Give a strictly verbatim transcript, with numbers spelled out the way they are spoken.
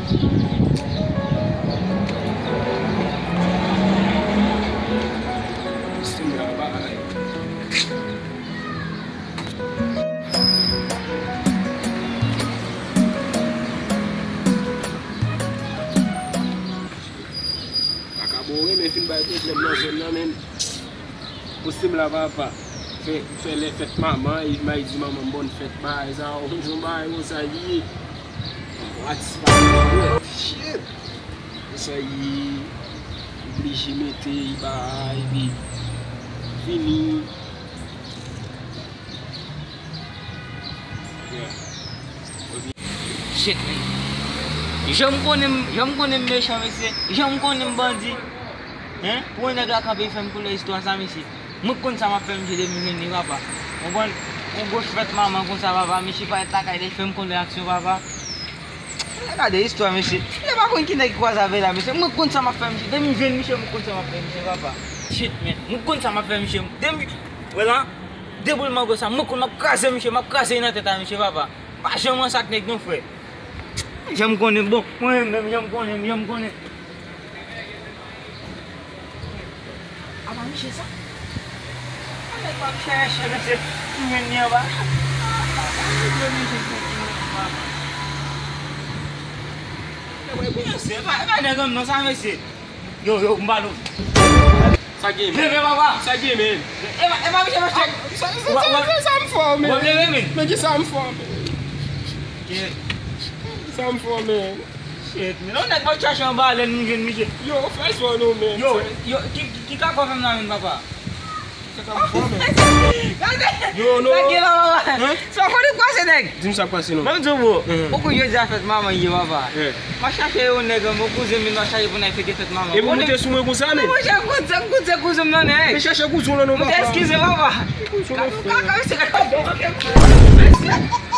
Siman bay. Paka bon renmen fin bay pwoblèm nan zòn nan, men. Poste m la, papa. Fè, fè lè fèt manman, e m al di manman m bòn fèt, bagay sa, yon jon bagay konsa li ye. Atis pa gen vre. Shit! Konsa li oblije mete, li ba, epi fini. Yeah. Shit, man. Jan m konnen m, jan m konnen m mechan, mesye. Jan m konnen m bandi. Hein? Pou yon nèg la kanpe fè m konnen istwa sa, mesye. Mwen konn sa m ap fè, mesye, depi m jwenn li, papa. Konprann? Yon gwo fèt manman konsa, papa. Mesye parèt lakay li, fè m konnen aksyon, papa. Gade istwa, mesye. Lè pa konn ki nèg ki kwaze avè la, mesye. Mwen konn sa m ap fè, mesye. Depi m jwenn misye, mwen konn sa m ap fè, misye, papa. Shit, man. Mwen konn sa m ap fè, misye. Depi, wè la. Deboul mango sa, mwen konn m ap kraze misye, m ap kraze nan tèt a misye, papa. Pa janm ranse ak nèg non, frè. Jan m konnen, bon, mwen menm, jan m konnen, jan m konnen. Apa misye sa? A nèg m ap chèche, mesye, m jwenn li anba. Apa misye sa? E pa, e pa nèg an non sa, mesye. Yo, yo, m ba nou. Sa gen, men? Leve, papa. Sa gen, men? E pa, e pa misye, mesye. Sa, sa, sa, sa, sa m fè w, men? W ap leve, men? Men ki sa m fè w, men? Ki sa m fè w, men? Shit, men. Non, nèg m ap chache anba, lè nou jwenn misye. Yo, fè sò nou, men. Yo, yo, ki, ki, ki ka kò fè m la, men, papa? Yo, non. Sa gen la, papa. Hein? Sa konnen pase, nèg. Di m sa k pase, non. Ban m di w, bro. Mhm. Ou konn jodi a fèt manman ye, papa. Eh. M ap chache yon nèg, yon kouzen m, m ap chache pou n al fete fèt manman. E pou moute sou mwen konsa, men. Mwen, mwen, mwen, mwen, kouzen m nan, nèg. Men chache kouzen w la, non, papa. Eskize, papa. Kouzen w la, frè. Kaka, kaka, kaka.